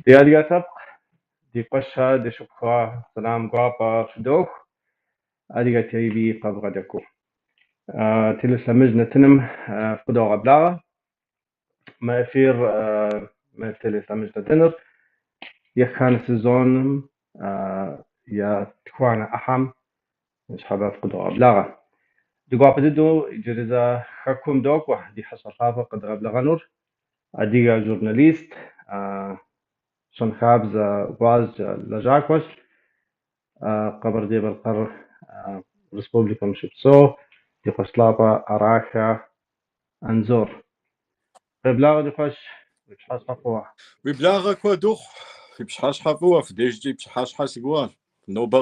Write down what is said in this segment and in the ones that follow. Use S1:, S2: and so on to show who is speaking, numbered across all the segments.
S1: Ди адыгэ лъэпкъ, ди къуэшхэ, ди шыпхъухэ, сэлам гуапэ фыдох, Адыгэ ТВ къабгъэдэкӏыу. Телелъэмыж нэтыным фыкъыдогъэблагъэ. Мы эфир, мы телелъэмыж нэтыныр еханэ сезоным етхуанэ ӏыхьэм ныщхьэбэ фыкъыдогъэблагъэ. Ди гуапэ дыдэу иджыри зэ хэкум докӏуэ ди хьэщӏэ лъапӏэ къыдгъэблэгъэнур адыгэ журналист, щэнхабзэ гъуазджэ лэжьакӏуэщ, Къэбэрдей-Балъкъэр Республикэм щыпсэу ди къуэш лъапӏэ Арахэ Анзор. Къеблагъэ ди къуэш, уи пщыхьэщхьэ фӏыуэ.
S2: Уи благъэ куэд ухъу, фи пщыхьэщхьэ фӏыуэ, фи дежкӏи пщыхьэщхьэ си гугъэщ. Нобэ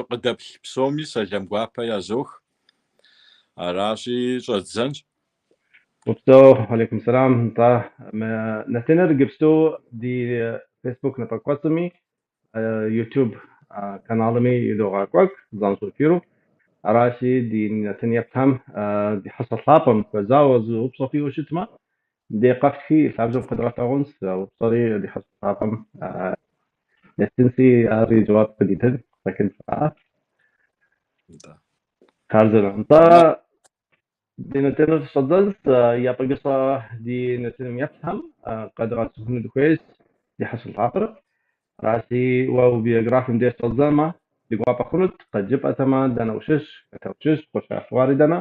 S2: къыдэплъ псоми сэлам гуапэ язох. Аращи, щӏэддзэнщ.
S1: Упсэу, алейкум сэлам. Нтӏэ, мы нэтыныр иджыпсту ди Facebook напэкӏуэцӏми, YouTube каналми идогъэкӏуэкӏ занщӏэу эфиру. Аращи, ди нэтын еплъхэм ди хьэщӏэ лъапӏэм хуэзауэ зы упщӏэ фиӏэу щытмэ, дей къэфтхи и лъабжьэм къэдгъэлъэгъуэнщ а упщӏэри ди хьэщӏэ лъапӏэм еттынси, ар и жэуап къыдитын къыщӏэкӏынщ.
S2: Нтӏэ.
S1: Хъарзынэ. Нтӏэ, ди нэтыныр щӏэддзэнщ, япэщӏыкӏэ ди нэтыным еплъхэм къэдгъэцӏыхуну дыхуейщ ди хьэщӏэ лъапӏэр. Аращи, уэ уи биографием деж щӏэддзэмэ, ди гуапэ хъунут, къыджепӏэтэмэ, дэнэ ущыщ, хэт ущыщ, къыщалъхуари дэнэ,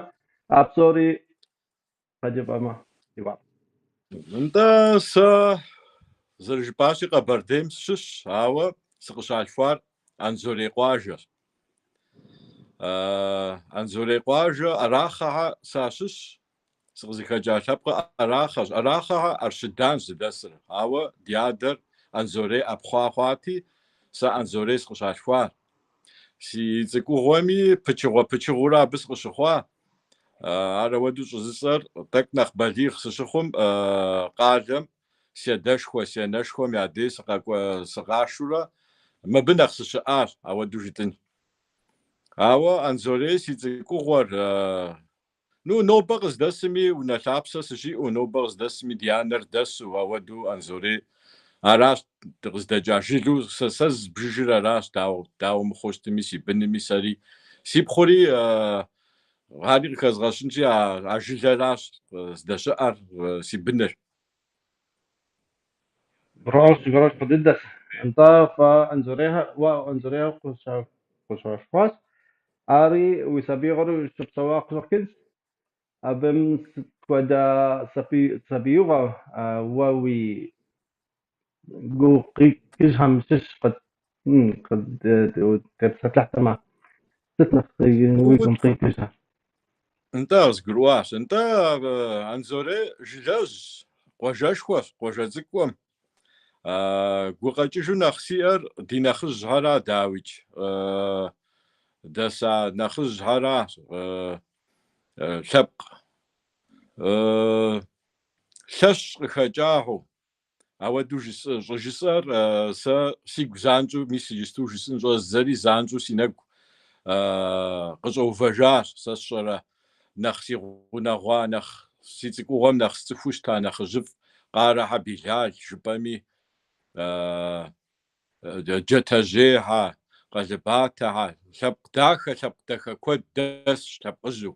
S1: а псори къыджепӏэмэ, ди гуапэ.
S2: Нтӏэ, сэ зэрыжыпӏащи, Къэбэрдейм сыщыщщ, ауэ сыкъыщалъхуар Анзорей къуажэщ. Анзорей къуажэ Арахъэхьэ сащыщщ, сыкъызыхэкӏа лъэпкъыр Арахъэщ. Арахъэхьэ Арщыданщ зыдэсыр, ауэ ди адэр Анзорей ӏэпхъуа хъуати, сэ Анзорей сыкъыщалъхуар. Си цӏыкӏугъуэми пычыгъуэ-пычыгъуэурэ абы сыкъыщыхъуа. Ар ауэдэу щӏыжысӏэр тӏэкӏу нэхъ балигъ сыщыхъум къалэм си адэшхуэ, си анэшхуэм я дей сыкъэкӏуэ сыкъашурэ мыбы нэхъ сыщыӏащ, ауэдэу жытӏын. Ауэ Анзорей си цӏыкӏугъуэр, ну, нобэ къыздэсми унэ лъапсэ сыщиӏэу, нобэ къыздэсми ди анэр дэсу, ауэдэу Анзорей аращ дыкъыздэкӏа жылэу сэ сэ зызбжыжыр аращ, дауэ, дауэ мыхъуу щытми, си бынми сэри. Си пхъури ари къыхэзгъэщынщи, а жылэращ здэщыӏэр си быныр.
S1: Гурыӏуэгъуэщ, гурыӏуэгъуэщ фӏы дыдэщ. Нтӏэ, фэ Анзорейхэ, уэ Анзорей къыщалъхуащ. Ари уи сабиигъуэри ущыпсэуа къыщӏэкӏынщ. Абым сыт хуэдэ сабиигъуэ уэ уи гукъэкӏыжхэм щыщ къыттепсэлъыхьтэмэ, сыт нэхъ уи гум къикӏыжа?
S2: Нтӏэ, къызгурыӏуащ. Нтӏэ, Анзорей жылэжьщ, къуажэшхуэщ, къуажэ цӏыкӏукъым. Гукъэкӏыжу нэхъ сиӏэр ди нэхъыжьхьэра, дауикӏ. Дэса нэхъыжьхьэра лъэпкъ лъэщ къыхэкӏахэу. Ауэдэу щӏыжысӏэр сэ сигу занщӏэу, мис иджысту жысӏэн щӏэздзэри занщӏэу си нэгу къыщӏэувэжащ, сэ сщӏэрэ нэхъ си гъунэгъуа, нэхъ си цӏыкӏугъуэм нэхъ сцӏыхуу щыта нэхъыжьыфӏ Къарэхьэ Билал жыпӏэми, Джэтэжьейхьэ, Къалыбатэхьэ, лъэпкъ дахэ, лъэпкъ дахэ куэд дэсщ лъэпкъыжьу.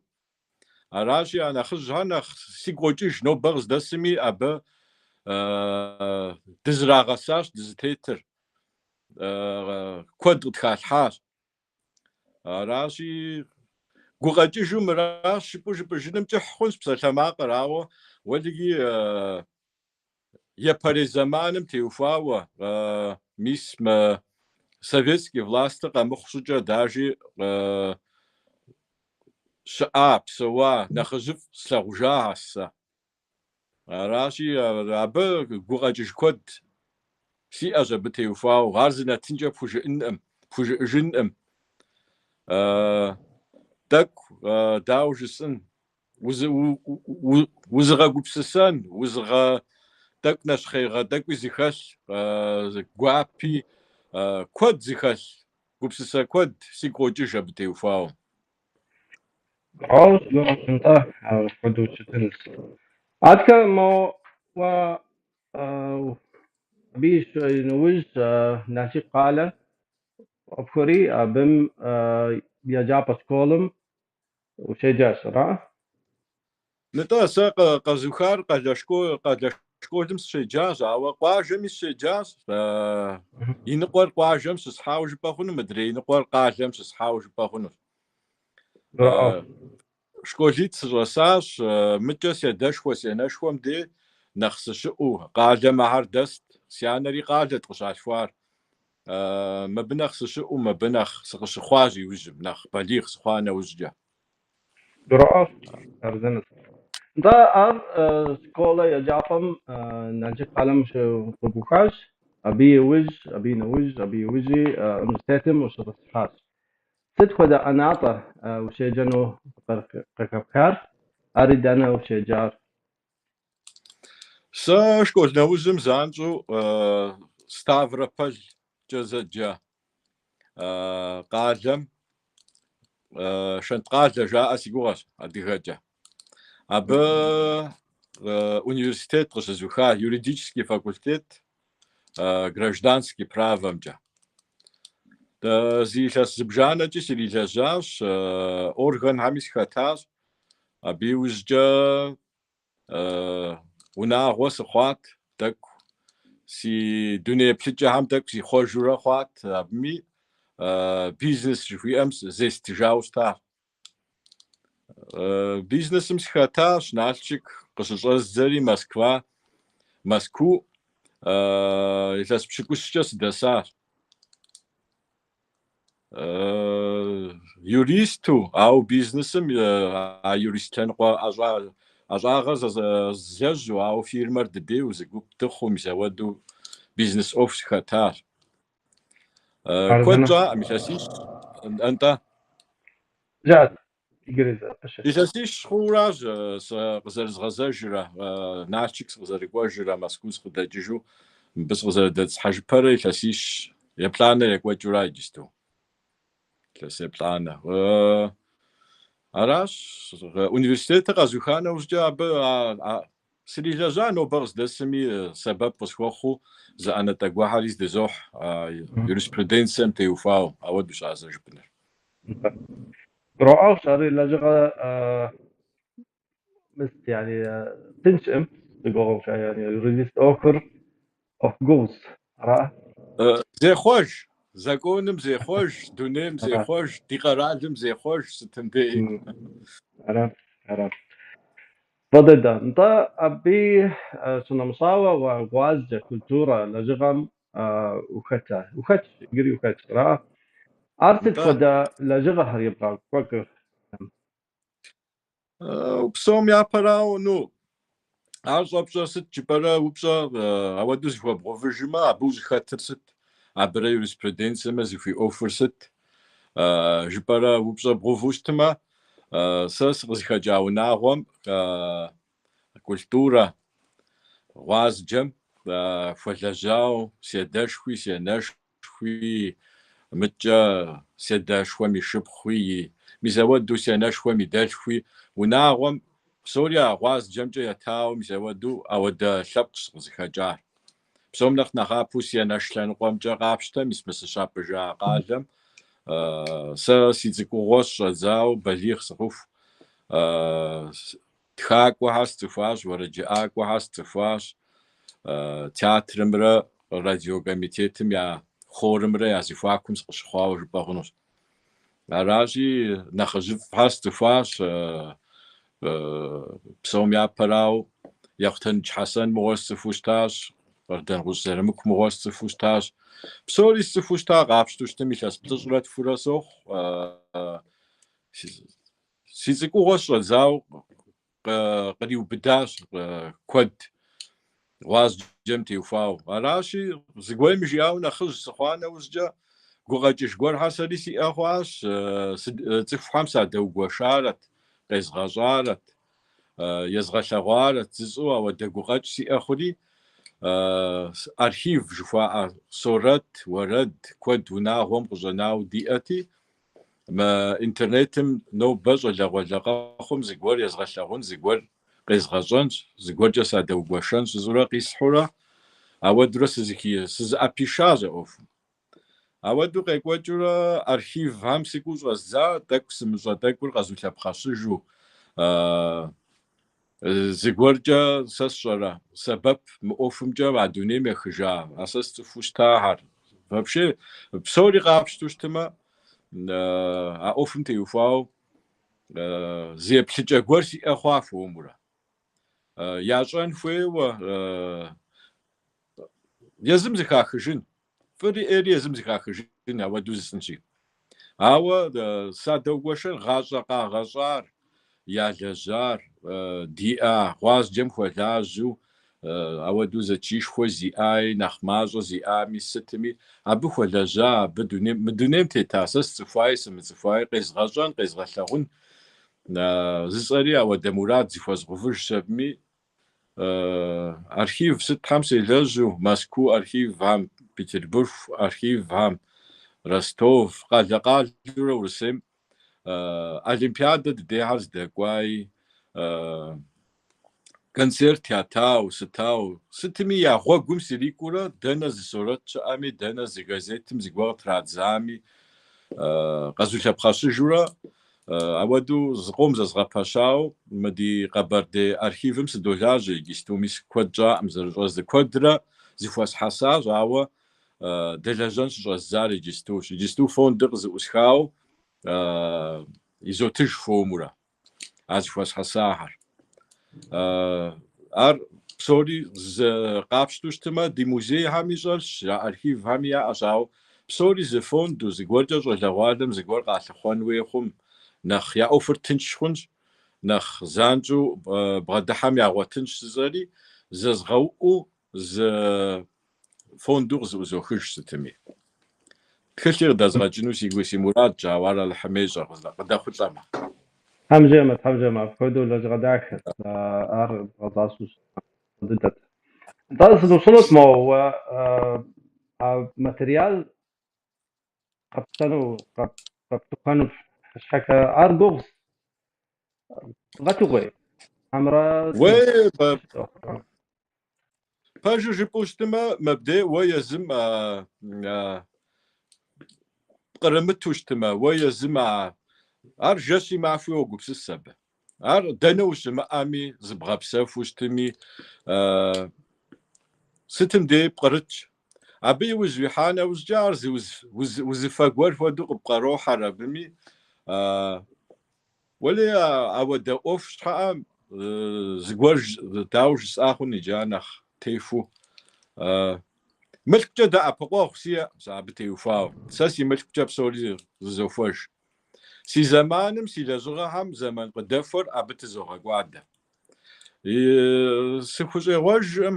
S2: Аращи, а нэхъыжьхэр нэхъ сигу къокӏыж, нобэ къыздэсми абы дызрагъэсащ дызытетыр, куэд къытхалъхьащ. Аращи, гукъэкӏыжу мыращ жыпӏэу жыпӏэжыным кӏыхь хъунщ псалъэмакъыр, ауэ уэлэхьи Япэрей зэманым теухуауэ, мис мы советский властыр къэмыхъу щӏыкӏэ дажи щыӏа, псэуа, нэхъыжьыфӏ слъагъужахэщ сэ. Аращи, абы гукъэкӏыж куэд сиӏэщ абы теухуауэ. Ар зы нэтынкӏэ пхужыӏынкъым, пхужыӏэжынкъым. Тӏэкӏу, дауэ жысӏэн, Узыгъэгупсысэн, узыгъэ тӏэкӏу нэщхъейгъэ тӏэкӏуи зыхэлъ, гуапи куэд зыхэлъ, гупсысэ куэд сигу къокӏыж абы теухуауэ.
S1: Гугъэщ, гугъэщ, нтӏэ, апхуэдэу щытынущ. Адэкӏэ мо уэ Абы и нэужь Налшык къалэ ӏуэпхуэри, абым еджапӏэ школым ущеджащ, ара?
S2: Нтӏэ, сэ къэзухар къалэ школым сыщеджащ, ауэ къуажэми сыщеджащ. И ныкъуэр къуажэм щысхьауэ жыпӏэ хъуну, мыдрей и ныкъуэр къалэм щысхьауэ жыпӏэ хъунущ. Школитӏ сыщӏэсащ, мыкӏэ си адэшхуэ, си анэшхуэм дей нэхъ сыщыӏэу, къалэм ахэр дэст, си анэри къалэт къыщалъхуар. Мыбы нэхъ сыщыӏэу, мыбы нэхъ сыкъыщыхъуащ иужьым, нэхъ балигъ сыхъуа нэужькӏэ.
S1: Гурыӏуэгъуэщ, хъарзынэщ. Нтӏэ, ар школэ еджапӏэм Налшык къалэм щыкъэбухащ, абы иужь, абы и нэужь, абы иужьи университетым ущӏэтӏысхьащ. Сыт хуэдэ ӏэнатӏэ ущеджэну къыхэпхар, ари дэнэ ущеджар?
S2: Сэ школ нэужьым занщӏэу Ставрополькӏэ зэджэ къалэм, Шэнткъалэ жаӏэ си гугъэщ адыгэкӏэ. Абы университет къыщызуха, юридический факультет, гражданский правэмкӏэ. Зы илъэс зыбжанэкӏи срилэжьащ, органхэми сыхэтащ. Абы иужькӏэ унагъуэ сыхъуат тӏэкӏу. Си дуней еплъыкӏэхэм тӏэкӏу зихъуэжурэ хъуат, абыми бизнес жыхуиӏэм зестыжауэ щытащ. Бизнесым сыхэтащ, Налшык къыщыщӏэздзэри Москва, Мэзкуу илъэс пщыкӏущкӏэ сыдэсащ. Юристу, ауэ бизнесым а юрист лъэныкъуэ ӏэщӏагъэр злэжьу, ауэ фирмэр дыдейуэ зы гуп дыхъуу, мис ауэдэу бизнес ӏуэху сыхэтащ. Куэд щӏаӏым, илъэсищ, нтӏэ.
S1: Жаӏэт, иджыри зэ пыщэ.
S2: Илъэсищ хъууращ сэ къызэрызгъэзэжрэ, Налшык сыкъызэрыкӏуэжрэ, Мэзкуу сыкъыдэкӏыжу мыбы сыкъызэрыдэтӏысхьэжыпэрэ илъэсищ еплӏанэ екӏуэкӏыура иджысту. Илъэс еплӏанэ. Аращ, университетыр къэзуха нэужькӏэ абы срилэжьа нобэ къыздэсми сэбэп къысхуэхъуу зы ӏэнатӏэ гуэрхэри здызохь юриспруденцием теухуауэ, ауэдэущ ар зэрыжыпӏэнур.
S1: Гурыӏуэгъуэщ, ари лэжьыгъэ мис, yani, тыншкъым, си гугъэмкӏэ, yani, юрист ӏуэхур ӏуэху гугъущ, ара?
S2: Зехъуэж, законым зехъуэж, дунейм зехъуэж, ди къэралым зехъуэж сытым деи.
S1: Ара, ара. Фӏы дыдэ. Нтӏэ, абы щынэмыщӏауэ уэ гъуазджэ, культурэ лэжьыгъэм ухэта? Ухэтщ, иджыри ухэтщ, ара? Ар сыт хуэдэ лэжьыгъэхэр ебгъэкӏуэкӏыр?
S2: Псом япэрауэ, ну, ар щӏэпщӏэр сыт жыпӏэрэ упщӏэ ауэдэу зыхуэбгъэувыжмэ, абы ущӏыхэтыр сыт? Абырэ юриспруденциемэ зыхуиӏуэхур сыт? Жыпӏэрэ упщӏэ бгъэуву щытмэ, сэ сыкъызыхэкӏа унагъуэм культурэ, гъуазджэм хуэлэжьауэ си адэшхуи, си анэшхуи, мыткӏэ си адэшхуэм и шыпхъуи, мис ауэдэу си анэшхуэм и дэлъхуи, унагъуэм псори а гъуазджэмкӏэ етауэ мис ауэдэу ауэдэ лъэпкъщ сыкъызыхэкӏар. Псом нэхъ нэхъапэу си анэш лъэныкъуэмкӏэ къапщтэ, мис мы сыщапӏыжа къалэм, сэ си цӏыкӏугъуэ сыщӏэдзауэ балигъ сыхъуху тхакӏуэхэр сцӏыхуащ, уэрэджыӏакӏуэхэр сцӏыхуащ, театрымрэ радиокомитетым я хорымрэ я зэхуакум сыкъыщыхъуауэ жыпӏэ хъунущ. Аращи, нэхъыжьыфӏхэр сцӏыхуащ, псом япэрауэ, Ехъутэныдж Хьэсэн мыгъуэр сцӏыхуу щытащ, Къардэнгъущӏ Зырамыку мыгъуэр сцӏыхуу щытащ. Псори сцӏыхуу щыта, къапщтэу щытым илъэс плӏыщӏрэ тхурэ сохъу. Си цӏыкӏугъуэ сыщӏэдзауэ къриубыдащ куэд гъуазджэм теухуауэ. Аращи, зыгуэрым жиӏауэ нэхъыжь сыхъуа нэужькӏэ, гукъэкӏыж гуэрхэр сэри сиӏэ хъуащ, цӏыхухэм садэугуэшарэт, къезгъэщӏарэт, езгъэлъэгъуарэт жысӏэу ауэдэ гукъэкӏ сиӏэ хъури, архив жыхуаӏэ сурэт, уэрэд куэд унагъуэм къыщӏэнауэ диӏэти, Мы интернетым нобэ щӏалэгъуалэ къэхъум зыгуэр езгъэлъэгъун, зыгуэр къезгъэщӏэнщ, зыгуэркӏэ садэугуэшэнщ жысӏэурэ къисхьурэ. Ауэдурэ сызыӏэпишащ а ӏуэхум. Ауэду къекӏуэкӏыурэ архивхэм сыкӏуэу щӏэздза, тӏэкӏу сымыщӏэ тӏэкӏур къэзулъэпхъэщыжу, зыгуэркӏэ сэ сщӏэрэ сэбэп мы ӏуэхумкӏэ а дунейм ехыжа, а сэ сцӏыхуу щытахэр. Вообще, псори къапщтэу щытмэ, а ӏуэхум теухуауэ зы еплъыкӏэ гуэр сиӏэ хъуа хуэмурэ. Ящӏэн хуейуэ езым зыхахыжын. Фӏыри ӏейри езым зыхахыжын, ауэдэу жысӏэнщи. Ауэ садэгуэшэн гъащӏэ къагъэщӏар, ялэжьар, диӏа гъуазджэм хуэлажьэу, ауэдэу зэчиишхуэ зиӏаи, нэхъ мащӏэ зиӏами, сытми, абы хуэлэжьа, абы дунейм, мы дунейм тета, сэ сцӏыхуаи сымыцӏыхуаи къезгъэщӏэн, къезгъэлъэгъун, жысӏэри ауэдэ мурад зыхуэзгъэувыжщ абыми, Архив сытхэм селэжьу, Мэзкуу архивхэм, Петербург архивхэм, Ростов, къалэ-къалэурэ Урысейм Олимпиадэ дыдейхэр здэкӏуаи, концерт ятау, сытау, сытми я гъуэгум срикӏуурэ дэнэ зы сурэт щыӏэми, дэнэ зы газетым зыгуэр къытрадзами, къэзулъэпхъэщыжурэ Ауэдэу зыкъом зэзгъэпэщауэ мы ди Къэбэрдей архивым сыдолажьэ иджысту, мис куэд щӏаӏым зэрыщӏэздзэ. Куэдрэ зыхуэсхьэсащ, ауэ дэлэжьэн щыщӏэздзар иджыстущ. Иджысту фондыр къызэӏусхауэ изотыж хуэмурэ а зыхуэсхьэсахэр. Ар псори зы къапщтэу щытмэ, ди музейхэми щӏэлъщ, я архивхэми яӏэщ, ауэ псори зы фонду, зыгуэркӏэ щӏалэгъуалэм зыгуэр къалъыхъуэн хуей хъум, нэхъ я ӏуэхур тынш хъунщ, нэхъ занщӏэу бгъэдыхьэм ягъуэтынщ жысӏэри, зэзгъэуӏуу зы фонду къызэӏузохыж сытми. Тхылъи къыдэзгъэкӏыну си гу си мурадщ, ауэ ар Алыхьым ещӏэ къыдэхъулӏэмэ.
S1: Тхьэм жиӏэмэ, Тхьэм жиӏэмэ, апхуэдэу лэжьыгъэ дахэт, ар бгъэзащӏэу щытмэ дыдэт. Нтӏэ, сыноупщӏынут моуэ, а материал къэпщтэну, къэплъыхъуэну щхьэкӏэ ар гугъущ, гъуэтыгъуей, хьэмэрэ
S2: Уей, пэжу жыпӏэу щытмэ, мыбдей уэ езым пкърымыту щытмэ, уэ езым ар жэщи махуи уогупсыс абы. Ар дэнэ ущымыӏэми, зыбгъэпсэхуу щытми, сытым дей пкърытщ. Абы иужь уихьа нэужькӏэ ар зы узыфэ гуэр хуэдэу къыпкърохьэр абыми. Уэлей, ауэдэ ӏуэху щхьэӏэ зыгуэр дауэ жысӏа хъун иджы ар нэхъ техуэу. Мылъкукӏэ дэӏэпыкъуэгъу сиӏэкъым сэ абы теухуауэ. Сэ си мылъкукӏэ псори зызохуэж. Си зэманым, си лэжьыгъэхэм зэман къыдэхуэр абы тызогъэкӏуадэ. Сыхущӏегъуэжкъым,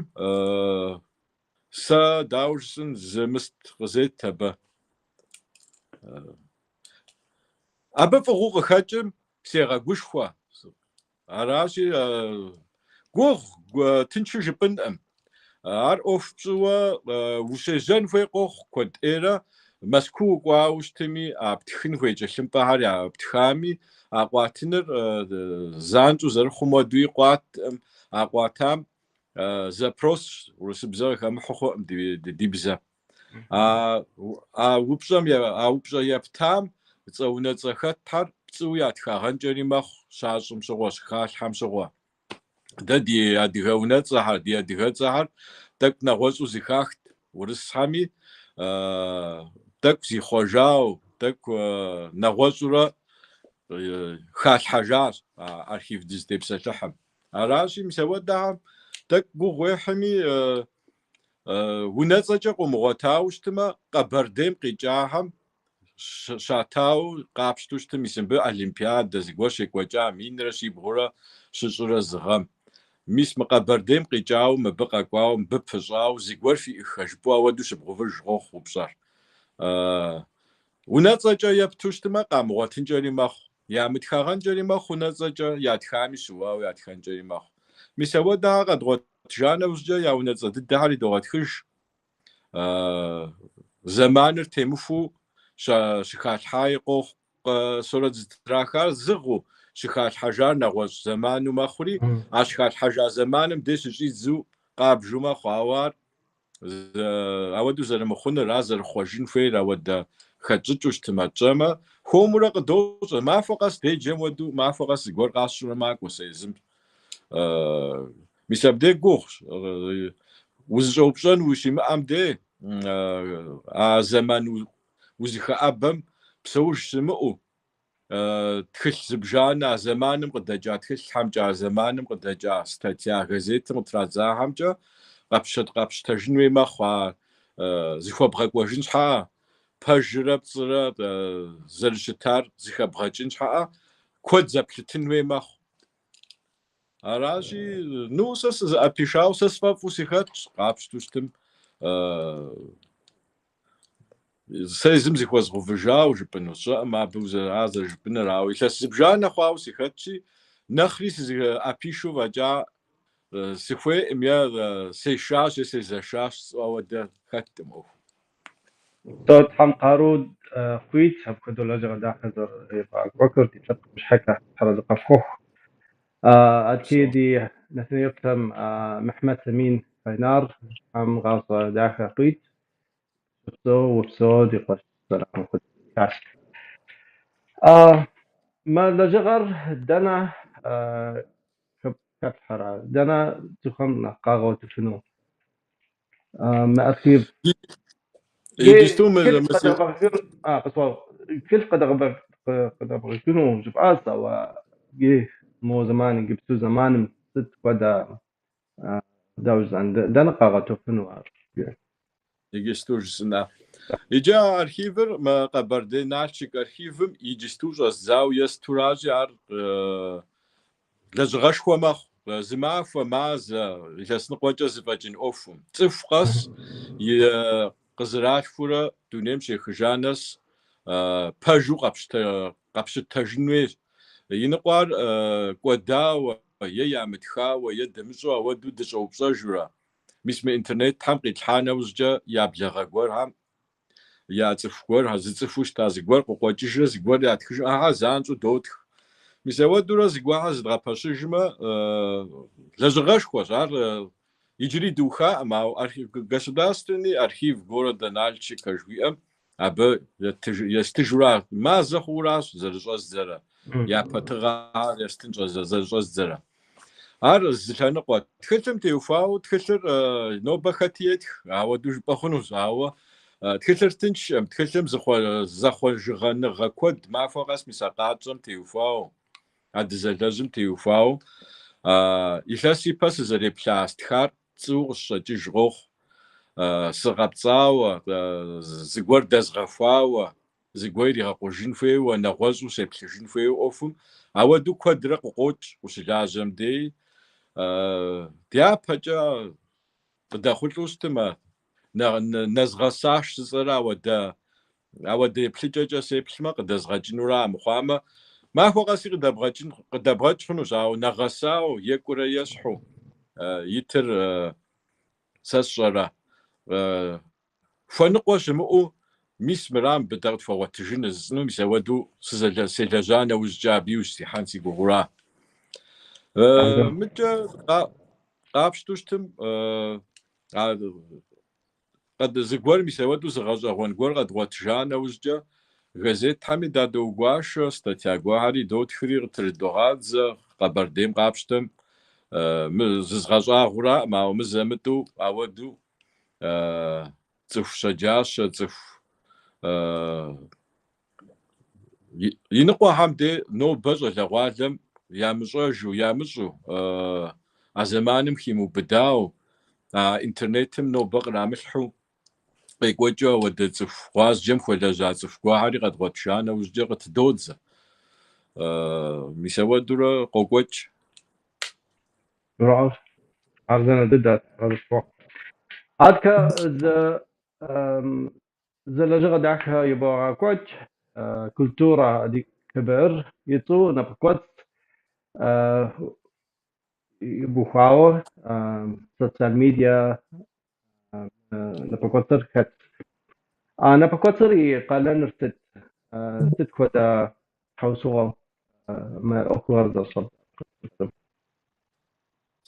S2: сэ дауэ жысӏэн зы мыст къызет абы. Абы фӏыгъуэу къыхэкӏым сегъэгушхуэ. Аращи, гугъу тыншу жыпӏэнкъым. Ар ӏуэху пщӏыуэ ущежьэн хуей къохъу куэд ӏейрэ, Мэзкуу укӏуауэ щытми, а птхын хуей кӏэлъымпӏэхэр яптхами, а къуатыныр занщӏэу зэрыхъум хуэдэуи къуаткъым, а къуатам запрос урысыбзэ къыхэмыхьу хъуӏым ди бзэм. А упщӏэм, а упщӏэ ептам цӏэ унэцӏэ хэтхэр пцӏыуэ ятхагъэнкӏэри мэхъу щащӏым щыгъуэ, щыхалъхьэм щыгъуэ. Дэ ди адыгэ унэцӏэхэр, ди адыгэцӏэхэр тӏэкӏу нэгъуэщӏу зыхахт урысхэми, тӏэкӏу зихъуэжау, тӏэкӏу нэгъуэщӏурэ халъхьэжащ а архив дызытепсэлъыхьым. Аращи, мис ауэдэхэм тӏэкӏу гугъу уехьми, унэцӏэкӏэ къыумыгъуэтауэ щытмэ, Къэбэрдейм къикӏахэм щатауэ къапщтэу щытым, мис мыбы Олимпиадэ зыгуэр щекӏуэкӏа минрэ щибгъурэ щыщӏрэ зы гъэм. Мис мы Къэбэрдейм къикӏауэ, мыбы къэкӏуауэ, мыбы пыщӏауэ зыгуэр фиӏыххэ жыпӏэу ауэдэу щыбгъэувыж къохъу упщӏэр. Унэцӏэкӏэ епту щытмэ, къамыгъуэтынкӏэри мэхъу. Ямытхагъэнкӏэри мэхъу унэцӏэкӏэ, ятхами щыуауэ ятхэнкӏэри мэхъу. Мис ауэдэхэр къэдгъуэтыжа нэужькӏэ я унэцӏэ дыдэхэр идогъэтхыж. Зэманыр темыхуэу щыхалъхьаи къохъу. Сурэт зытрахар зы гъэу, щыхалъхьэжар нэгъуэщӏ зэману мэхъури, а щыхалъхьэжа зэманым де щыщӏидзэу къабжу мэхъу, ауэ ар Ауэдэу зэрымыхъунур, ар зэрыхъуэжын хуейр ауэдэ хэтщӏыкӏыу щытымэ, тщӏэмэ, хуэмурэ къыдощӏэ. Махуэ къэс деджэм хуэдэу, махуэ къэс зыгуэр къасщӏэурэ макӏуэ сэ езым. Мис абдей гугъущ. Узыщӏэупщӏэн ущимыӏэм дей, а зэман узыхэӏэбэм псэуж щымыӏэу, Тхылъ зыбжанэ а зэманым къыдэкӏа тхылъхэмкӏэ, а зэманым къыдэкӏа статья газетым къытрадзахэмкӏэ къэпщытэжын хуей мэхъу, а зыхуэбгъэкӏуэжын щхьэӏэ, пэжрэ пцӏырэ зэрыщытар зыхэбгъэкӏын щхьэӏэ, куэд зэплъытын хуей мэхъу. Аращи, ну, сэ сызыӏэпишауэ, сэ сфӏэфӏу сыхэтщ, къапщту щытым. Сэ езым зыхуэзгъэувыжауэ жыпӏэну, сщӏэкъым абы ар зэрыжыпӏэнур, ауэ илъэс зыбжанэ хъуауэ сыхэтщи, нэхъри сызыӏэпишэу фӏэкӏа сыхуейкъым е сешащ е сезэшащ жысӏэу ауэдэ хэткъым ӏуэхум.
S1: Упсэу, Тхьэм къару къуит, апхуэдэу лэжьыгъэ дахэ зэребгъэкӏуэкӏыр ди лъэпкъым щхьэкӏэ арэзы къыфхухъу. Адэкӏи
S2: Упсэу.
S1: ди нэтынеплъхэм Мыхьмэт Амин Кайнар, Тхьэм гъащӏэ дахэ къуит. Упсэу, упсэу, ди къуэш сэлам къыдитащ. Мы лэжьыгъэр дэнэ хэплъхьэрэ? Дэнэ цӏыхухэм нэхъ къагъуэтыфыну? Мы архив
S2: Иджысту мы
S1: тхылъ къыдэбгъэкӏын, къысхуэгъэгъу, тхылъ къыдэбгъэкӏыну жыпӏащ, ауэ мо зэман, иджыпсту зэманым сыт хуэдэ дауэ жысӏэн, дэнэ къагъуэтыфыну ар?
S2: Иджысту жысӏэна. Иджы а архивыр, мы Къэбэрдей Налшык архивым иджысту щӏэздзауэ естуращи, ар лэжьыгъэшхуэ мэхъу. Зы махуэ, мазэ, илъэс ныкъуэкӏэ зэфӏэкӏын ӏуэхум. Цӏыху къэс и къызэралъхурэ дунейм щехыжа нэс пэжу къэпщытэжын хуейщ. Иныкъуэр кӏуэдауэ е ямытхауэ е дымыщӏэу ауэдэу дыщӏэупщӏэжурэ. Мис мы интернетхэм къитлъхьа нэужькӏэ я благъэ гуэрхэм, я цӏыху гуэрхэр, зыцӏыхуу щыта зыгуэр къыкъуэкӏыжрэ зыгуэр ятхыжу, ахэр занщӏэу дотх. Мис ауэдурэ зыгуэрхэр зэдгъэпэщыжмэ, лэжьыгъэшхуэщ. Ар иджыри дыухаӏым, ауэ Государственный архив города Нальчика жыхуиӏэм абы естыжуращ. Мазэ хъууращ зэрыщӏэздзэрэ, япэ тыгъэхэр естын зэрыщӏэздзэрэ. Ар зы лъэныкъуэ. Тхылъым теухуауэ тхылъыр нобэ хэти етх, ауэдэу жыпӏэ хъунущ, ауэ тхылъыр тыншкъым, тхылъым зэхъуэжыгъэныгъэ куэд махуэ къэс мис а къатщӏэм теухуауэ, а дызэлэжьым теухуауэ илъэс ипэ сызэреплъа стхар пцӏыуэ къыщыщӏэкӏыж къохъу, сыгъэпцӏауэ, зыгуэр дэзгъэхуауэ, зыгуэр иригъэкъужын хуейуэ, нэгъуэщӏу сеплъыжын хуейуэ ӏуэхум, ауэдэу куэдрэ къыкъуокӏ ущылажьэм дей. Дяпэкӏэ къыдэхъулӏэу щытымэ, нэзгъэсащ жысӏэрэ ауэдэ еплъыкӏэкӏэ сеплъмэ, къыдэзгъэкӏынура мыхъуамэ, махуэ къэси къыдэбгъэкӏ хъунущ, ауэ нэгъэсауэ, екӏурэ ещхьу итыр сэ сщӏэрэ. Хуэныкъуэ щымыӏэу, мис мыра мыбы дэ къытхуэгъуэтыжыныр жысӏэну, мис ауэдэу селэжьа нэужькӏэ абы иужь сихьэн си гугъура. Мыкӏэ къапщту щытым, зыгуэр мис ауэдэу зы гъэщӏэгъуэн гуэр къэдгъуэтыжа нэужькӏэ, газетхэми дадоугуашэ, статья гуэрхэри дотхри къытрыдогъадзэ, Къэбэрдейм къапщтэм, мы зызгъэщӏагъуэраӏым, ауэ мызэ-мытӏэу ауэдэу Цӏыху щэджащэ, цӏыху иныкъуэхэм де нобэ щӏалэгъуалэм ямыщӏэжу, ямыщӏу, а зэманым химыубыдауэ, а интернетым нобэ кърамылъхьэу къекӏуэкӏыу ауэдэ цӏыху гъуазджэм хуэлэжьа цӏыху гуэрхэри къэдгъуэтыжа нэужькӏэ къытыдодзэ. Мис ауэдурэ къокӏуэкӏ.
S1: Хъарзынэ дыдэ къызыпхуэхъу. Адкэ зы лэжьыгъэ дахэ ебогъэкӏуэкӏ, Культура АдыгеКБР и цӏэу напэкӏуэцӏ ибухуауэ социал медиа напэкӏуэцӏыр хэт. А напэкӏуэцӏыр и къалэныр сыт? Сыт хуэдэ щхьэусыгъуэу мы ӏуэхугъэр зэщӏэб?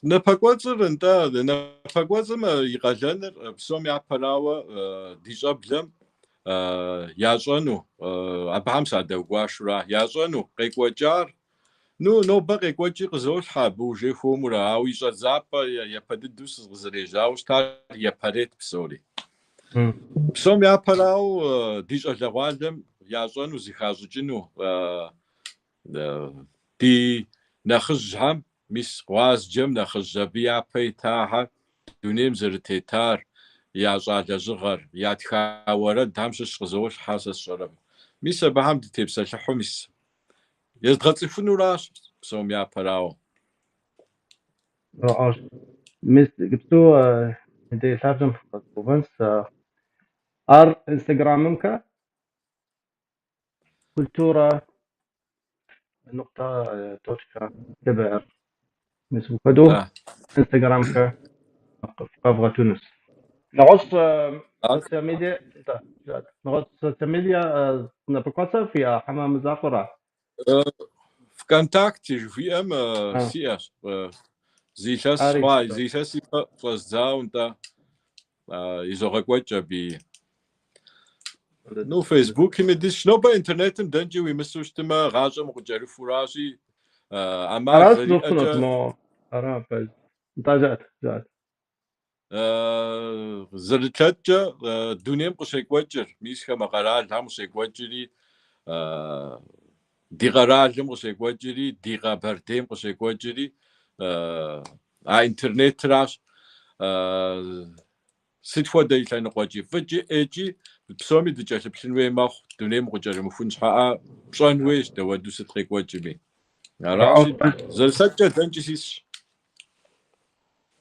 S2: Напэкӏуэцӏыр, нтӏэ, напэкӏуэцӏым и къалэныр псом япэрауэ ди щӏэблэм ящӏэну, абыхэм садэгуашура, ящӏэну къекӏуэкӏар. Ну, нобэ къекӏуэкӏи къызолъхьэ абы уже хуэмурэ, ауэ и щӏэдзапӏэ япэ дыдэу сыкъызэрежьауэ щытар япэрейт псори. Псом япэрауэ ди щӏалэгъуалэм ящӏэну, зыхащӏыкӏыну ди нэхъыжьхэм, мис гъуазджэм нэхъыжь абы япэ итахэр дунейм зэрытетар, ящӏа лэжьыгъэр, ятха уэрэдхэм щыщ къызолъхьэ сэ сщӏэрэм. Мис абыхэм дытепсэлъыхьу мис езыдгъэцӏыхунуращ псом япэрауэ.
S1: Мис иджыпсту дей лъабжьэм къэзгъэувэнщ. Ар Инстаграмымкэ культура ныкъуэ точка кбр. Мис апхуэдэу Инстаграмкэ къэвгъуэтынущ. Нэгъуэщӏ социал медиа, нэгъуэщӏ социал медиа напэкӏуэцӏ фиӏэ хьэмэ мы закъуэра?
S2: ВКонтакте жыхуиӏэм сиӏэщ. Зы илъэс хъуа, зы илъэс ипэ щӏэздзауэ, нтӏэ, изогъэкӏуэкӏ абыи. Ну, Фейсбукми дисщ. Нобэ интернетым дэнкӏи уимысу щытмэ, гъащӏэм укъыкӏэрыхуращи, ӏэмал
S1: Аращ
S2: зэриӏэкӏэ.
S1: Ара, пэж. Нтӏэ, жыӏэт, жыӏэт.
S2: Зэрытлъэкӏкӏэ дунейм къыщекӏуэкӏыр, мис хамэ къэралхэм къыщекӏуэкӏри, ди къэралым къыщекӏуэкӏри, ди Къэбэрдейм къыщекӏуэкӏри а интернетращ. Сыт хуэдэ и лъэныкъуэкӏи, фӏыкӏи ӏейкӏи псоми дыкӏэлъыплъын хуей мэхъу, дунейм укъыкӏэрымыхун щхьэӏэ пщӏэн хуейщ дауэду сыт къекӏуэкӏми. Аращи, зэрылъэкӏкӏэ дэнкӏи сисщ.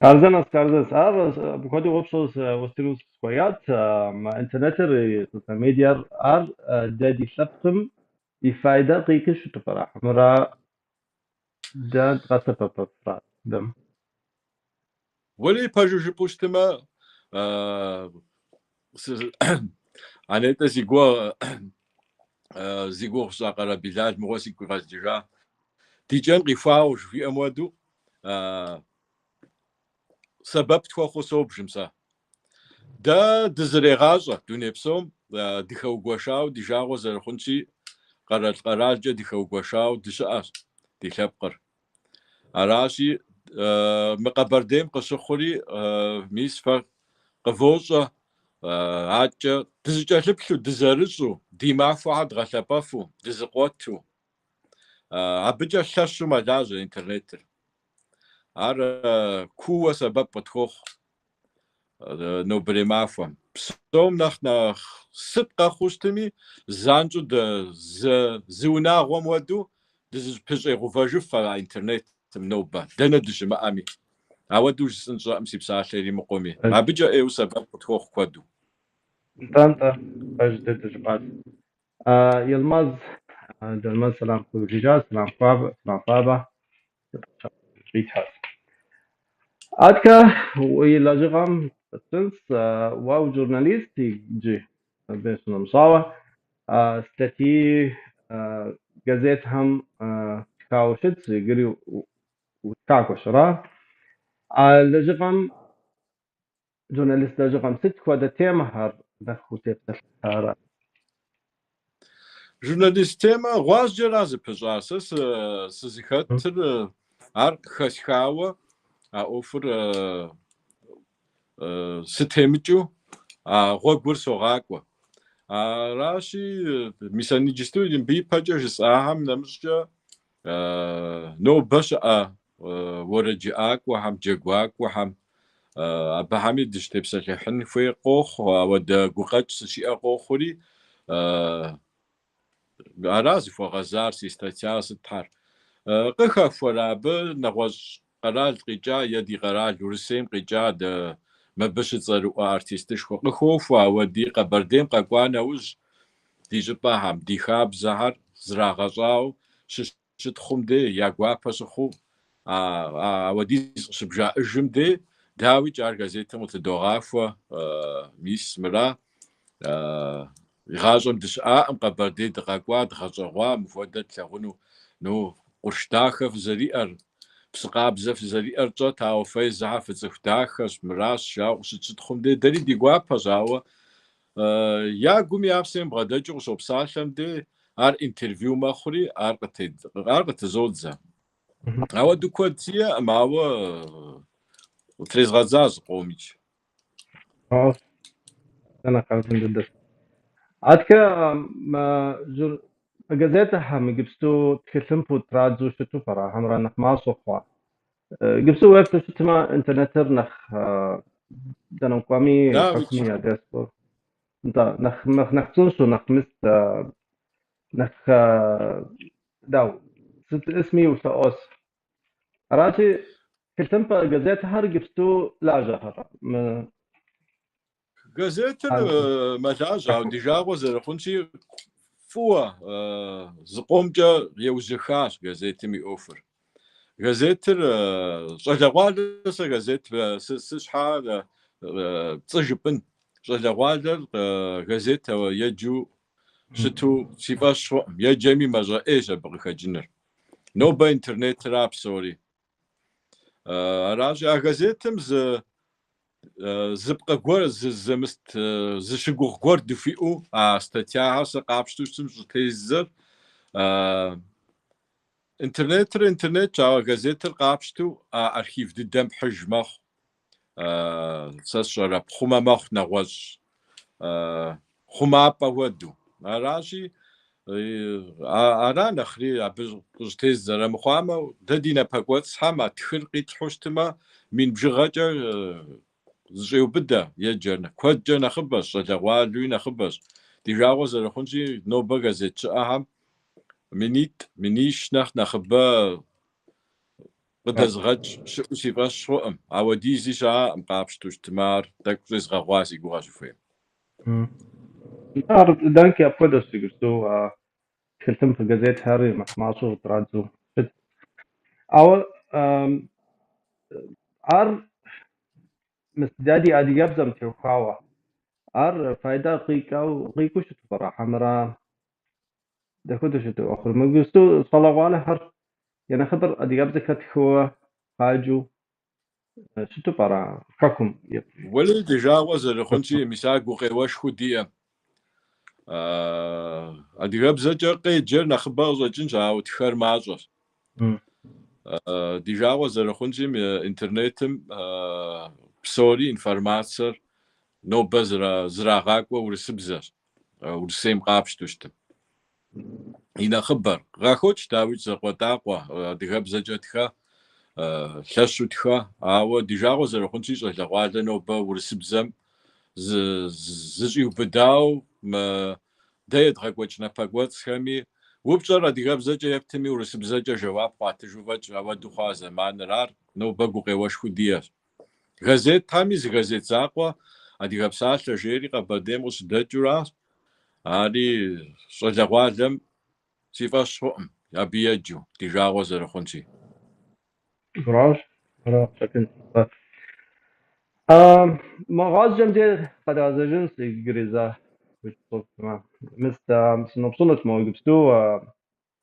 S1: Арзэнэс, арзэнэс. Ар апхуэдэу упщӏэ уэстыну сыхуеят. Интернетыр, социал медиар, ар дэ ди лъэпкъым и файдэ къикӏыу щыту пӏэрэ? Хьэмэрэ дэ дгъэсэбэпыфрэ дэм?
S2: Уэри пэжу жыпӏэу щытмэ, анетӏэ зи гугъу сщӏа Къарэ Билал мыгъуэ сигу къигъэкӏыжа. Ди кӏэн къихуауэ жыхуиӏэм хуэдэу сэбэп тхуэхъуу собжым сэ. Дэ дызэрегъащӏэ дуней псом дыхэугуэшауэ, ди жагъуэ зэрыхъунщи, къэрал-къэралкӏэ дыхэугуэшауэ дыщыӏэщ ди лъэпкъыр. Аращи, мы Къэбэрдейм къыщыхъури, мис фэ къывощӏэ, аткӏэ дызыкӏэлъыплъу, дызэрыщӏу, ди махуэхэр дгъэлъэпӏэфу, дызыкъуэту. Абыкӏэ лъэщу мэлажьэ интернетыр. Ар кууэ сэбэп къытхуохъу нобэрей махуэм. Псом нэхъ нэхъ сыт къэхъуу щытми, занщӏэу дэ зы унагъуэм хуэдэу дызыпыщӏегъэувэжыф а интернетым нобэ, дэнэ дыщымыӏэми. Ауэдэу жысӏэн сщӏэкъым си псалъэ иримыкъуми. Абыкӏэ ӏейуэ сэбэп къытхуохъу куэду.
S1: Нтӏэ, нтӏэ, пэж дыдэ жыпӏащ. Елмаз, Елмаз сэлам къыуихыжащ, сэлам хуабэ, сэлам хуабэ. Къитхащ. Аткэ уи лэжьыгъэм пытынс, уэ ужурналист иджы, абы щынэмыщӏауэ, статьи газетхэм тхауэ щытщ, иджыри утхакӏуэщ, ара? А лэжьыгъэм, журналист лэжьыгъэм сыт хуэдэ темэхэр нэхъ утепсэлъыхьрэ?
S2: Журналист темэ гъуазджэра зыпыщӏар. Сэ сызыхэтыр ар къыхэсхауэ а ӏуэхур сытемыкӏыу а гъуэгур согъакӏуэ. Аращи, мис а иджысту мыбы ипэкӏэ жысӏахэм нэмыщӏкӏэ нобэ щыӏэ уэрэджыӏакӏуэхэм, джэгуакӏуэхэм абыхэми дыщытепсэлъыхьын хуей къохъу, ауэдэ гукъэкӏ сыщиӏэ къохъури, ара зыхуэгъэзар си статья сытхэр. Къыхэхуэрэ абы нэгъуэщӏ къэрал къикӏа е ди къэрал Урысейм къикӏа дэ мыбы щыцӏэрыӏуэ артистышхуэ къыхохуэ, ауэ ди Къэбэрдейм къэкӏуа нэужь ди щӏыпӏэхэм, ди хабзэхэр зрагъэщӏауэ щыщытхъум дей, я гуапэ щыхъуу ауэдиз къыщыбжаӏыжым дей, дауикӏ ар газетым къытыдогъахуэ, мис мыра, игъащӏэм дыщыӏакъым, Къэбэрдей дыкъэкӏуа, дгъэщӏэгъуа, мыхуэдэ тлъагъуну, ну, къурш дахэ фызэриӏэр, Псы къабзэ фызэриӏэр тщӏэт, ауэ фэ езыхьэр фыцӏыху дахэщ, мыращ, жаӏэу къыщытщытхъум дей дэри ди гуапэщ, ауэ я гум я псэм бгъэдэкӏыу къыщопсалъэм дей ар интервью мэхъури, ар ар къытызодзэ. Ауэду куэд сиӏэкъым, ауэ къытрезгъэдзащ зыкъомикӏ.
S1: Аткӏэ газетхэм иджыпсту тхылъымпӏэу традзэу щыту пӏэрэ, хьэмэрэ нэхъ мащӏэ хъуа? Иджыпсту уеплъу щытмэ, интернетыр нэхъ дэнэ кӏуэми, хэкуми я диаспор. Нтӏэ, нэхъ нэхъ псынщӏэу, нэхъ мыст, нэхъ дауэ, сыт исми улъэӏуос. Арати, тхылъымпӏэ газетхэр иджыпсту лажьэхэрэ? Мы
S2: Газетыр мэлажьэ, ауэ ди жагъуэ зэрыхъунщи, фӏыуэ зыкъомкӏэ еужьэхащ газетым и ӏуэхур. Газетыр щӏалэгъуалэ сэ газет сыт щхьа пцӏы жыпӏын. Щӏалэгъуалэр газет еджэу щыту си фӏэщ хъуӏым. Еджэми мащӏэ ӏейщ абы къыхэкӏыныр. Нобэ интернетра псори. Аращи, а газетым зы зы пкъы гуэр, зы зэмыст, зы щыгугъ гуэр дыхуиӏэу а статьяхэр сэ къапщтэу щытым щӏытездзэр интернетыр интернетщ, ауэ газетыр къапщтэу а архив дыдэм пхьыж мэхъу. Сэ сщӏэрэ, пхъумэ мэхъу нэгъуэщӏ хъумапӏэ хуэдэу. Аращи, ара нэхъри абы къыщӏытездзэр армыхъуамэ, дэ ди напэкӏуэцӏхэм а ттхыр къитлъхьэу щытмэ, мин бжыгъэкӏэ зыщӏеубыдэ еджэр. Куэдкӏэ нэхъыбэщ, щӏалэгъуалэуи нэхъыбэщ. Ди жагъуэ зэрыхъунщи, нобэ газет щыӏэхэм минитӏ, минищ нэхъ нэхъыбэ къыдэзыгъэкӏ щыӏэу си фӏэщ хъуӏым. Ауэдизи щыӏэкъым къапщтэу щытмэ, ар тӏэкӏу щӏезгъэгъуа си гугъэщ ухуейм.
S1: Ар дэнкӏи апхуэдэщ иджыпсту тхылъымпӏэ газетхэри нэхъ мащӏэу къытрадзэу щыт. Ауэ ар мис дэ ди адыгэбзэм теухуауэ, ар файдэ къикӏыу щыту пӏэрэ, хьэмэрэ дапхуэдэу щыту ӏуэхур? Мы иджыпсту щӏалэгъуалэхэр я нэхъыбэр адыгэбзэкӏэ тхыуэ къаджэу щыту пӏэрэ хэкум?
S2: Уэли, ди жагъуэ зэрыхъунщи, мис ар гукъеуэшхуэу диӏэ. Адыгэбзэкӏэ къеджэр нэхъыбэ къыщӏэкӏынщ, ауэ тхэр мащӏэщ. Ди жагъуэ зэрыхъунщи, интернетым псори информацэр нобэ зрагъакӏуэ урысыбзэщ, Урысейм къапщтэу щытым. И нэхъыбэр къахокӏ, дауикӏ, закъуэтӏакъуэ адыгэбзэкӏэ тхэ, лъэщу тхэ, ауэ ди жагъуэ зэрыхъунщи, щӏалэгъуалэ нобэ урысыбзэм зыщӏиубыдау мы дэ едгъэкӏуэкӏ напэкӏуэцӏхэми, упщӏэр адыгэбзэкӏэ ептми, урысыбзэкӏэ жэуап къуатыжу фӏэкӏ, ауэду хъуа зэманыр ар нобэ гукъеуэшхуэу диӏэщ. Газетхэми зы газет закъуэ Адыгэ псалъэ жери Къэбэрдейм къыщыдэкӏыуращ. Ари щӏалэгъуалэм си фӏэщ хъуӏым, абы еджэу, ди жагъуэ зэрыхъунщи.
S1: Аращ, аращ, Мы гъуазджэм деж къэдгъэзэжынщ иджыри зэ. Мис сыноупщӏынут мо иджыпсту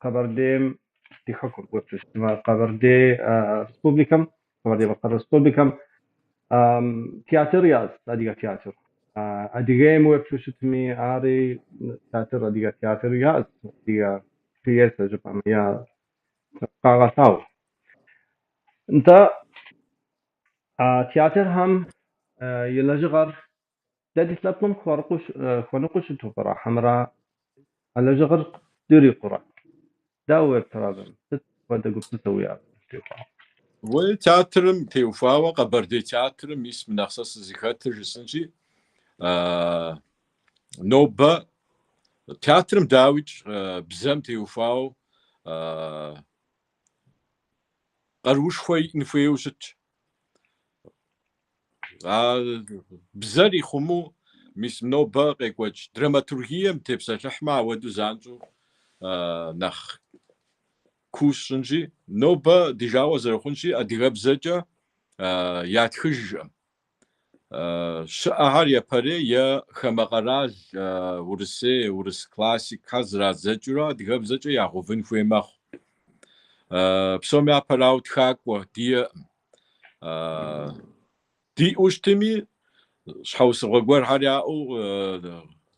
S1: Къэбэрдейм ди хэкум Къэбэрдей Республикэм, Къэбэрдей-Балъкъэр Республикэм театр яӏэщ, адыгэ театр. Адыгейм уеплъу щытми, ари театр, адыгэ театр яӏэщ, адыгэ пьесэ жыпӏэмэ, я къагъэлъагъуэ. Нтӏэ, а театрхэм и лэжьыгъэр дэ ди лъэпкъым хуэныкъуэу щыту пӏэрэ, хьэмэрэ а лэжьыгъэр дырикъурэ? Дауэ уеплърэ абы? Сыт хуэдэ гупсысэ уиӏэ абы теухуауэ?
S2: Уей, театрым теухуауэ, Къэбэрдей театрым, мис мы нэхъ сэ сызыхэтыр жысӏэнщи, нобэ театрым дауикӏ бзэм теухуауэ къаруушхуэ иӏэн хуейуэ щытщ. А бзэр ихъумэу мис нобэ къекӏуэкӏ драматургием тепсэлъыхьмэ, ауэдэу занщӏэу нэхъ куу сщӏынщи, нобэ ди жагъуэ зэрыхъунщи, адыгэбзэкӏэ ятхыжкъым. Щыӏэхэр япэрей е хамэ къэрал, урысей, урыс классикхэр зэрадзэкӏыурэ адыгэбзэкӏэ ягъэувын хуей мэхъу. Псом япэрауэ тхакӏуэ диӏэкъым. Диӏэу щытми, щхьэусыгъуэ гуэрхэр яӏэу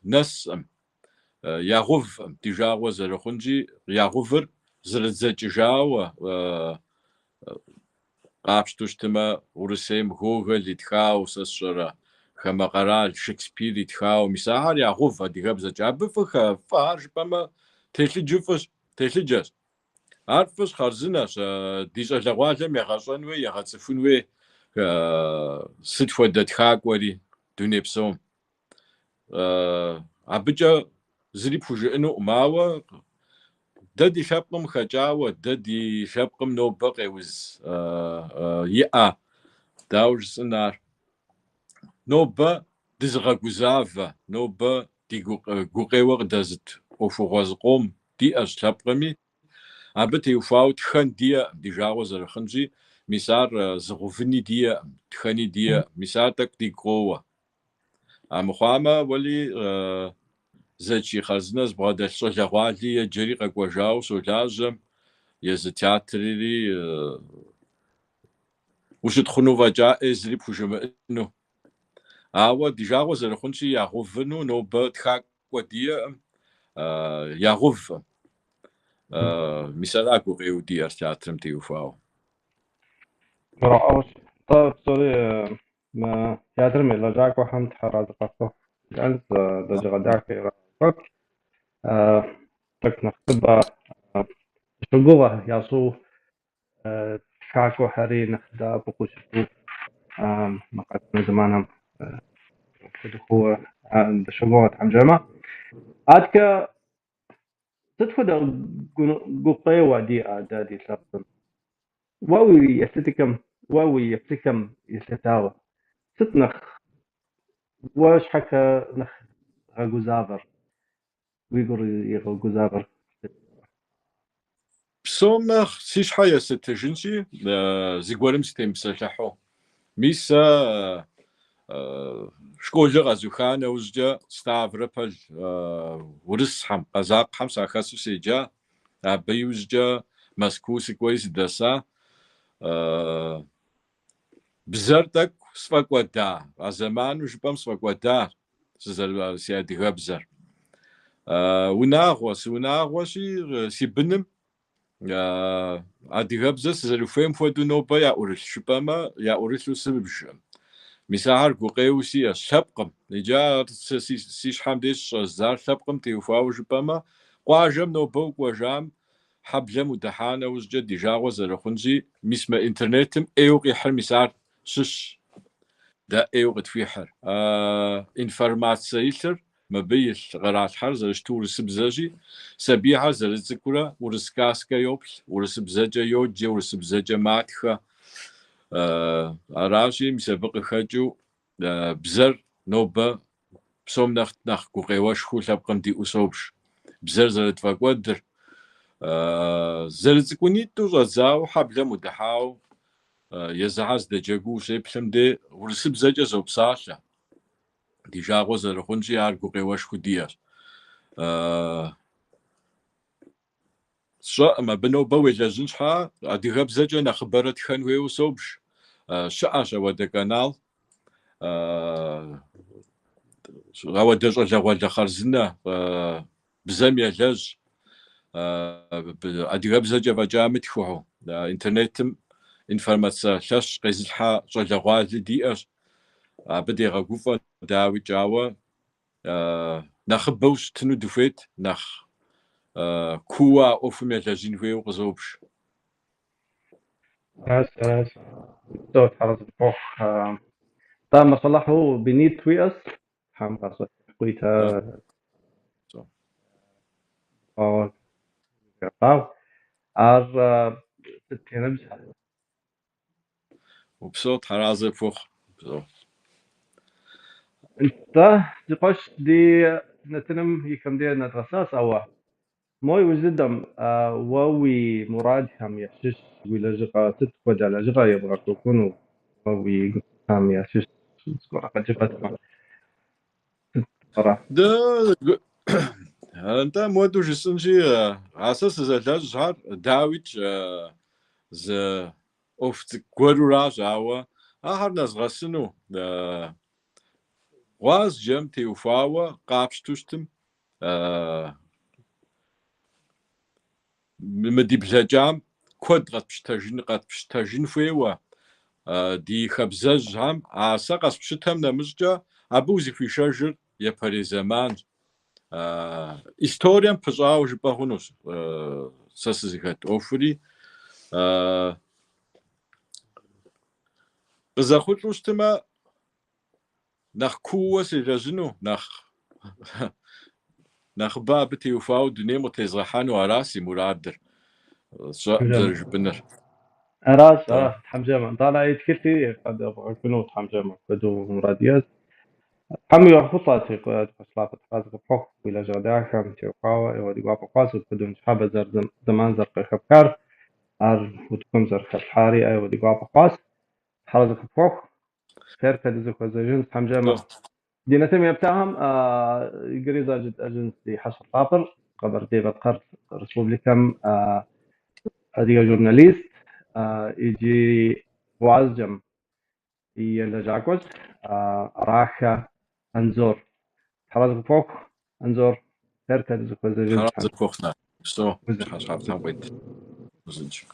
S2: нэскъым, ягъувкъым, ди жагъуэ зэрыхъунщи, ягъувыр зэрыдзэкӏыжауэ къапщтэу щытмэ, Урысейм Гоголь итхауэ, сэ сщӏэрэ, хамэ къэрал Шекспир итхауэ, мис ахэр ягъув адыгэбзэкӏэ. Абы фӏы фӏы ар жыпӏэмэ, телъыджэу фӏыщ, телъыджэщ. Ар фӏыщ, хъарзынэщ, ди щӏалэгъуалэм егъэщӏэн хуей, егъэцӏыхун хуей сыт хуэдэ тхакӏуэри дуней псом. Абыкӏэ зыри пхужыӏэнукъым, ауэ дэ ди лъэпкъым хэкӏауэ, дэ ди лъэпкъым нобэ къеуз иӏэ, дауэ жысӏэн ар? Нобэ дызыгъэгузавэ, нобэ ди гукъеуэ къыдэзыт ӏуэхугъуэ зыкъом диӏэщ лъэпкъми, абы теухуауэ тхэн диӏэкъым, ди жагъуэ зэрыхъунщи, мис ар зыгъувыни диӏэкъым, тхэни диӏэкъым, мис ар тӏэкӏу дигу къоуэ. Амыхъуамэ, уэли, зэчий хъарзынэ зыбгъэдэлъ щӏалэгъуали еджэри къэкӏуэжауэ щолажьэ, езы театрри ущытхъуну фӏэкӏа ӏей зыри пхужымыӏэну. Ауэ ди жагъуэ зэрыхъунщи, ягъувыну нобэ тхакӏуэ диӏэкъым, ягъувкъым. Мис ара гукъеуэу диӏэр театрым теухуауэ.
S1: Гурыӏуэгъуэщ. Нтӏэ, псори мы театрым и лэжьакӏуэхэм тхьэразэ къафхуэхъу жиӏэнщ, лэжьыгъэ дахэ ирагъэкӏуэкӏ. Тӏэкӏу нэхъыбэ дыщогугъэ ящӏу тхакӏуэхэри нэхъ дэӏэпыкъуу щыту мы къэкӏуэну зэманым апхуэдэ хъууэ дыщогугъэ Тхьэм жиӏэмэ. Адэкӏэ сыт хуэдэ гукъеуэ диӏэ дэ ди лъэпкъым? Уэ уи еплъытыкӏэм, уэ уи еплъыкӏэм елъытауэ, сыт нэхъ уэ щхьэкӏэ нэхъ гъэгузавэр, уи гур игъэгузавэр?
S2: Псом нэхъ си щхьэ еслъытыжынщи, зыгуэрым сытемыпсэлъыхьу. Мис сэ школыр къэзуха нэужькӏэ Ставрополь урысхэм, къэзакъхэм сахэсу седжа. Абы иужькӏэ Мэзкуу сыкӏуэри сыдэса. Бзэр тӏэкӏу сфӏэкӏуэда, а зэману жыпӏэм сфӏэкӏуэда си адыгэбзэр. Унагъуэ, сыунагъуэщи, си быным адыгэбзэ сызэрыхуейм хуэдэу нобэ яӏурылъ жыпӏэмэ, яӏурылъу сыбжкъым. Мис ахэр гукъеуэу сиӏэщ лъэпкъым. Иджы ар сэ си щхьэм деж щыщӏэздзар лъэпкъым теухуауэ жыпӏэмэ, къуажэм нобэ укӏуэжам, хьэблэм удыхьа нэужькӏэ ди жагъуэ зэрыхъунщи, мис мы интернетым ӏейуэ къихьыр мис ар щыщщ. Дэ ӏейуэ къытхуихьыр. Информацэ илъыр мыбы илъ къралъхьэр зэрыщыту урысыбзэщи, сабийхэр зэрыцӏыкӏурэ урыс сказкэ йоплъ, урысыбзэкӏэ йоджэ, урысыбзэкӏэ матхэ. Аращи, мис абы къыхэкӏыу бзэр нобэ псом нэхъ нэхъ гукъеуэшхуэу лъэпкъым диӏэу собж. Бзэр зэрытфӏэкӏуэдыр, зэрыцӏыкӏунитӏу щӏэдзауэ хьэблэм удыхьауэ, езыхьэр здэджэгуу ущеплъым де урысыбзэкӏэ зопсалъэ. Ди жагъуэ зэрыхъунщи, ар гукъеуэшхуэу диӏэщ. Сщӏэкъым, абы нобэ уелэжьын щхьа, адыгэбзэкӏэ нэхъыбэрэ тхэн хуейуэ собж. Щыӏэщ ауэдэ канал, ауэдэ щӏалэгъуалэ хъарзынэ бзэм елэжь, адыгэбзэкӏэ фӏэкӏа мытхыу, интернетым информацэ лъэщ къезылъхьэ щӏалэгъуали диӏэщ. Абы дегъэгуфӏэ, дауикӏ, ауэ нэхъыбэу щытыну дыхуейт, нэхъ кууэ а ӏуэхум елэжьын хуейуэ къызобж.
S1: Аращ, аращ. Упсэу, Тхьэразэ къыпхуэхъу. Тӏэ, мэшэллэхьу бынитӏ уиӏэщ, Тхьэм гъащӏэ къуита. Ар сыт и ныбжь?
S2: Упсэу, Тхьэразэ пхухъу. Упсэу.
S1: Нтӏэ, си къуэш, ди нэтыным и кӏэм деж нэдгъэсащ, ауэ мо иужь дыдэм уэ уи мурадхэм ящыщ уи лэжьыгъэ, сыт хуэдэ лэжьыгъэ ебгъэкӏуэкӏуну уэ уи гупсысэхэм ящыщ зыгуэр къыджепӏэтмэ? Сыт пӏэрэ?
S2: Дэ Нтӏэ, муэду жысӏэнщи, а сэ сызэлэжьхэр, дауикӏ, зы ӏуэху цӏыкӏу гуэруращ, ауэ ахэр нэзгъэсыну гъуазджэм теухуауэ къапщту щытым, мы ди блэкӏам куэд къэтпщытэжын хуейуэ, ди хабзэжьхэм а сэ къэспщытэм нэмыщӏкӏэ абы узыхуишэжыр япэрей зэманщ. Историем пыщӏауэ жыпӏэ хъунущ сэ сызыхэт ӏуэхури. Къызэхъулӏэу щытмэ, нэхъ кууэ селэжьыну, нэхъ нэхъыбэ абы теухуауэ дунейм къытезгъэхьэну ара си мурадыр, сщӏэкъым зэрыжыпӏыныр.
S1: Аращ, аращ, Тхьэм жиӏэмэ. Нтӏанэ и тхылъи къэдгъэкӏуэну Тхьэм жиӏэмэ, куэду мурад иӏэщ. Тхьэм уигъэхъулӏэ, си къуэш лъапӏэ, Тхьэразэ къыпхуэхъу уи лэжьыгъэ дахэм теухуауэ ӏейуэ ди гуапэ хъуащ апхуэдэу ныщхьэбэ зэман зэрыкъыхэпхар, ар утыкум зэрыхэплъхьари ӏейуэ ди гуапэ хъуащ. Тхьэразэ къыпхуэхъу, хъеркэ дызэхуэзэжын, Тхьэм жиӏэмэ. Ди нэтыным еплъахэм иджыри зэ жытӏэжынщ ди хьэщӏэ лъапӏэр Къэбэрдей-Балъкъэр Республикэм адыгэ журналист икӏи гъуазджэм и лэжьакӏуэщ Арахэ Анзор. Тхьэразэ къыпхуэхъу, Анзор, хъеркэ дызэхуэзэжын.
S2: Тхьэразэ пхуэхъу, на. Псэу, пщыхьэщхьэфӏ Тхьэм къуит. Узыншэ.